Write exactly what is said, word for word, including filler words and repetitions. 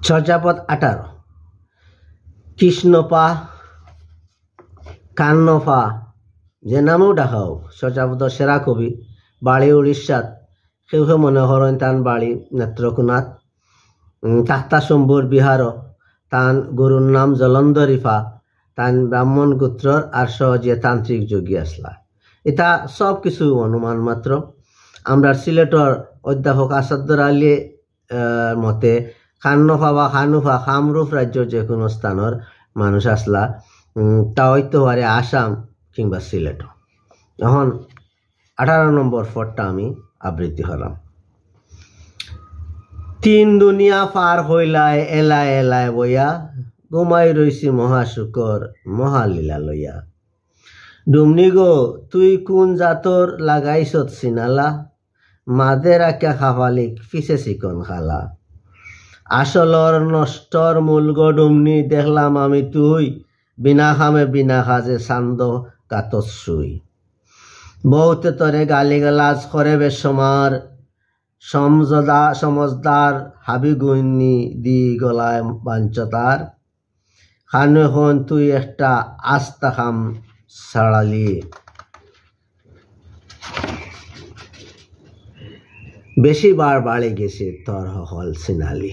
চর্যাপদ আঠারো। কৃষ্ণপা, কান্নপা, যে নামেও ডাকাও, চর্যাপদর সেরা কবি, বাড়ি উড়িষ্যাত। কেউ কেউ মনে করইন তান বাড়ি নেত্রকোনাত। উম, তাক্তা শম্ভুর বিহারও। তান গুরুর নাম জলন্ধরিপা। তান ব্রাহ্মণ গোত্রর আর সহজে তান্ত্রিক যোগী আসলা। ইতা সব কিছু অনুমান মাত্র। আমরার সিলেটর অধ্যাপক আসাদুর আলী, আহ, মতে কান্নপা বা কানুপা কামরূপ রাজ্যর যে কোনো স্থানর মানুষ আসলা। উম, তা হইতে পারে আসাম কিংবা সিলেট। এখন আঠারো নম্বর পদটা আমি আবৃত্তি হলাম। তিন দুনিয়া পার হইলায় এলায় এলায় বইয়া, ঘুমাই রইছি মহাসুখর মহালীলা লইয়া। ডুমনি গো, তুই কোন জাতর লাগাইছত সিনালা? মাঝে রাখিয়া খাফালিক, পিছে চিকন খালা। আসলর নষ্টর মূল গো ডুমনি, দেখলাম আমি তুই, বিনা কামে বিনা কাজে চান্দ গাতত শুই। বহুতে তরে গালিগালাজ করে বেসমার, সমজদা-, সমজদার হাবি গুইন্নি দি গলায় বাঞ্চতার। কানু এখন তুই একটা আস্তা কাম ছাড়ালি। বেশি বার বাড়ি গেছে তোর হকল সিনালি।